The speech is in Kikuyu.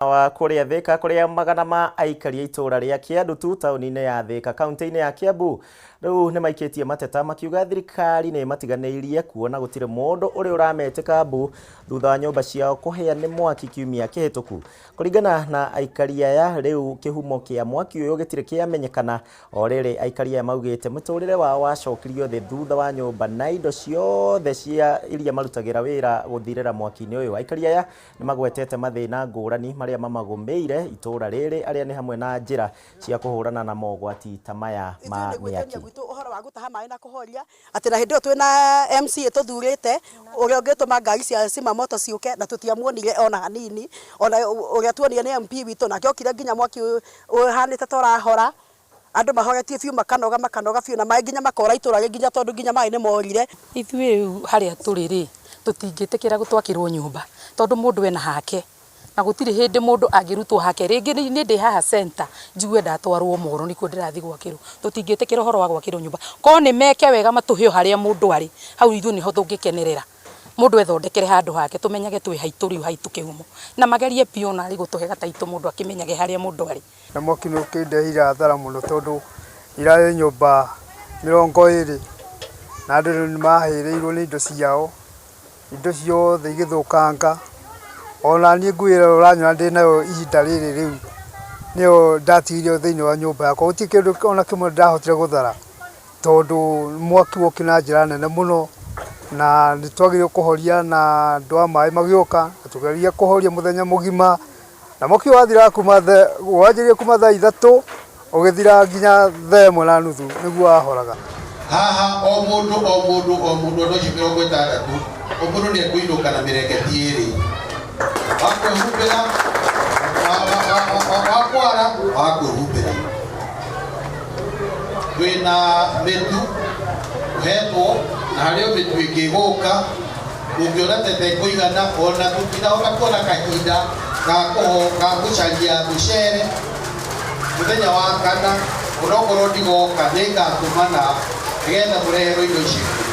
Wa kũrĩa Thĩka, kũrĩa magana ma aikari a itũũra rĩa Kĩandutu taũni-inĩ ya Thĩka, kaunti-inĩ ya Kiambu, rĩu nĩ maikĩtie mateta makiuga thirikari nĩ ĩmatiganĩirie kuona gũtirĩ mũndũ ũrĩ ũrametĩka mbu thutha wa nyũmba ciao kũhĩa nĩ mwaki kiumia kĩhĩtũku. Kũringana na aikari aya, rĩu kĩhumo kĩa mwaki ũyũ gĩtirĩ kĩamenyekana. O rĩrĩ, aikari aya maugĩte mũtũrĩre wao wacokirio thĩ thutha wa nyũmba na indo ciothe cia iria marutagĩra wĩra gũthirĩra mwaki-inĩ ũyũ. Aikari aya nĩ magwetete mathĩna ngũrani marĩa mamagũmĩire itũũra rĩrĩ, arĩa nĩ hamwe na njĩra cia kũhũrana na mogwati ta maya ma Ithuĩ nĩ gwĩtĩria mĩaki. Gwitũ ũhoro wa gũtaha maĩ na kũhoria atĩ na hĩndĩ ĩyo twĩna MCA tũthurĩte ũrĩa ũngĩtũma ngari cia cimamoto ciũke, na tũtiamuonire ona hanini. Ona ũrĩa tuonire nĩ MP witũ, nake okire nginya mwaki ũhanĩte ta ũrahora, andũ mahoretie biũ, makanoga, makanoga biũ, na maĩ nginya makora itũra nginya, tondũ nginya maĩ nĩ morire. Ithuĩ rĩu harĩa tũrĩ rĩ, tũtingĩtĩkĩra gũtwakĩrwo nyũmba tondũ mũndũ ena hake na gũtirĩ hĩndĩ mũndũ angĩrutwo hake. Rĩngĩ niĩ ndĩ haha center, njigue ndatwarwo moro nĩkuo ndĩrathiĩ gwakĩrwo. Tũtingĩtĩkĩra ũhoro wa gwakĩrwo nyũmba. Korwo nĩ meke wega, matũhe o harĩa mũndũ arĩ, hau ithuĩ nĩho tũngĩkenerera. Mũndũ ethondekere handũ hake, tũmenyage twĩ haitũ rĩu, haitũ kĩhumo, na magerie biũ onarĩ gũtũhe gataitũ, mũndũ akĩmenyage harĩa mũndũ arĩ. Na mwaki nĩ ũkĩndehire hathara mũno, tondũ irarĩ nyũmba 20 na andũ nĩ mahĩrĩirwo nĩ indo ciao, indo ciothe igĩthũkanga. Ona niĩ nguo ĩrĩa ũranyona ndĩnayo ihinda rĩrĩ rĩu nĩyo ndatigire thĩinĩ wa nyũmba yakwa. Gũtirĩ kĩndũ ona kĩmwe ndahotire gũthara, tondũ mwaki wokire na njĩra nene mũno, na nĩ twageririe kũhoria na andũ a maĩ magĩũka, na tũkĩgeria kũhoria mũthenya mũgima, na mwaki ũyũ wathiraga kuma, wanjĩrĩirie kuma thaa 3 ũgĩthira nginya thaa 1:30 nĩguo wahoraga. Haha o mũndũ, o mũndũ, o mũndũ, andũ acio 60, o mũndũ nĩ ekũinũka na mĩrengeti 2, wa kwĩhumbĩra, wa kwara, wa kwĩhumbĩra. Twĩna mĩtu hetwo na harĩ o mĩtu ĩngĩ ĩgũka ũngĩona tete ĩkũigana, ona tũtinahota kuona kahinda ga gũcaria mũcere. Mũthenya wa kana, onokorwo ndigoka, nĩngatũmana nĩgetha mũreherwo indo ici ingĩ.